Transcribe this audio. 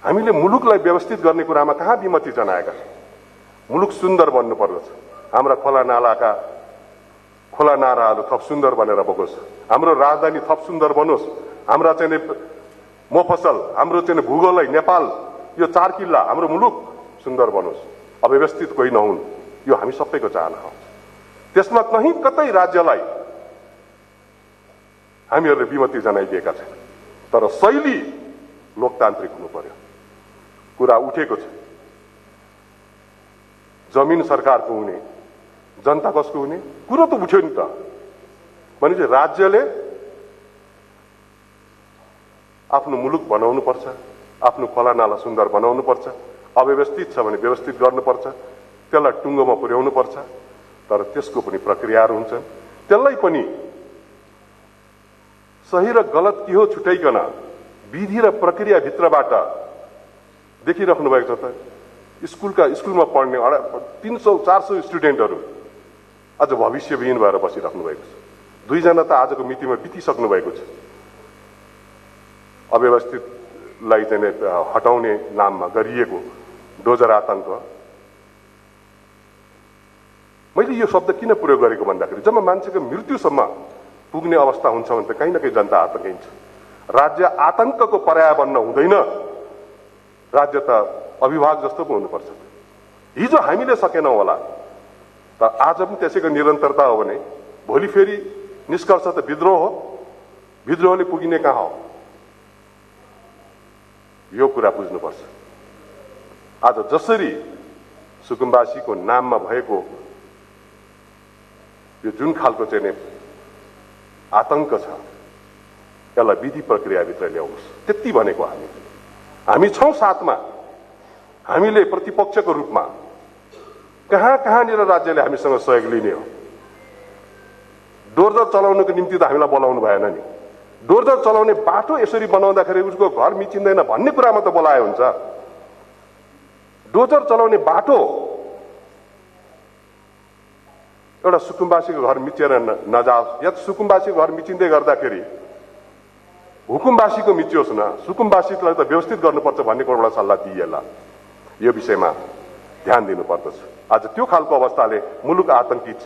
हामीले मुलुकलाई व्यवस्थित गर्ने कुरामा कहाँ विमति जनाएका छौँ। मुलुक सुन्दर बन्नु पर्दछ। हाम्रा खोला नालाहरू थप सुन्दर बनेर बगोस्। हाम्रो राजधानी थप सुन्दर बनोस्। हाम्रा चाहिँ मफसल, हाम्रो चाहिँ भूगोल नेपाल, यो 4 किल्ला हाम्रो मुलुक सुन्दर बनोस्, अव्यवस्थित कोही नहुन्, यो हामी सबैको चाहना हो। त्यसमा कहीँ कतै राज्यलाई हामीहरूले विमति जनाइदिएका छौँ। तर शैली लोकतान्त्रिक हुनु पर्यो। कुरा उठेको छ, जमिन सरकारको हुने, जनता कसको हुने, कुरो त उठ्यो नि त। भनेपछि राज्यले आफ्नो मुलुक बनाउनु पर्छ, आफ्नो खोला नाला सुन्दर बनाउनु पर्छ, अव्यवस्थित छ भने व्यवस्थित गर्नुपर्छ, त्यसलाई टुङ्गोमा पुर्याउनु पर्छ। तर त्यसको पनि प्रक्रियाहरू हुन्छन्। त्यसलाई पनि सही र गलत के हो छुट्याइकन विधि र प्रक्रिया भित्रबाट देखिराख्नु भएको छ। त स्कुलमा पढ्ने 300-400 स्टुडेन्टहरू आज भविष्यविहीन भएर बसिराख्नु भएको छ। 2 जना त आजको मितिमा बितिसक्नु भएको छ। अव्यवस्थितलाई चाहिँ हटाउने नाममा गरिएको डोजर आतंक। मैले यो शब्द किन प्रयोग गरेको भन्दाखेरि जब मान्छेको मृत्युसम्म पुग्ने अवस्था हुन्छ भने त कहीँ न कहीँ जनता आतंकिन्छ। राज्य आतंकको पर्याय बन्न हुँदैन। राज्य त अभिभावक जस्तो पो हुनुपर्छ। हिजो हामीले सकेनौँ होला, त आज पनि त्यसैको निरन्तरता हो भने भोलि फेरि निष्कर्ष त विद्रोह हो। विद्रोहले पुगिने कहाँ हो, यो कुरा बुझ्नुपर्छ। आज जसरी सुकुम्बासीको नाममा भएको यो जुन खालको चाहिँ आतंक छ, यसलाई विधि प्रक्रियाभित्र ल्याउनुहोस्। त्यति भनेको हामी छौँ साथमा। हामीले प्रतिपक्षको रूपमा कहाँनिर राज्यले हामीसँग सहयोग लिने हो। डोर्जर चलाउनको निम्ति त हामीलाई बोलाउनु भएन नि। डोर्जर चलाउने बाटो यसरी बनाउँदाखेरि उसको घर मिचिँदैन भन्ने कुरामा त बोलाए हुन्छ। डोर्जर चलाउने बाटो एउटा सुकुम्बासीको घर मिचेर नजाओस्, या सुकुम्बासीको घर मिचिँदै गर्दाखेरि हुकुमबासीको मिचियोस् न, सुकुम्बासीलाई त व्यवस्थित गर्नुपर्छ भन्ने कुराबाट सल्लाह दिइएला। यो विषयमा ध्यान दिनुपर्दछ। आज त्यो खालको अवस्थाले मुलुक आतंकित छ।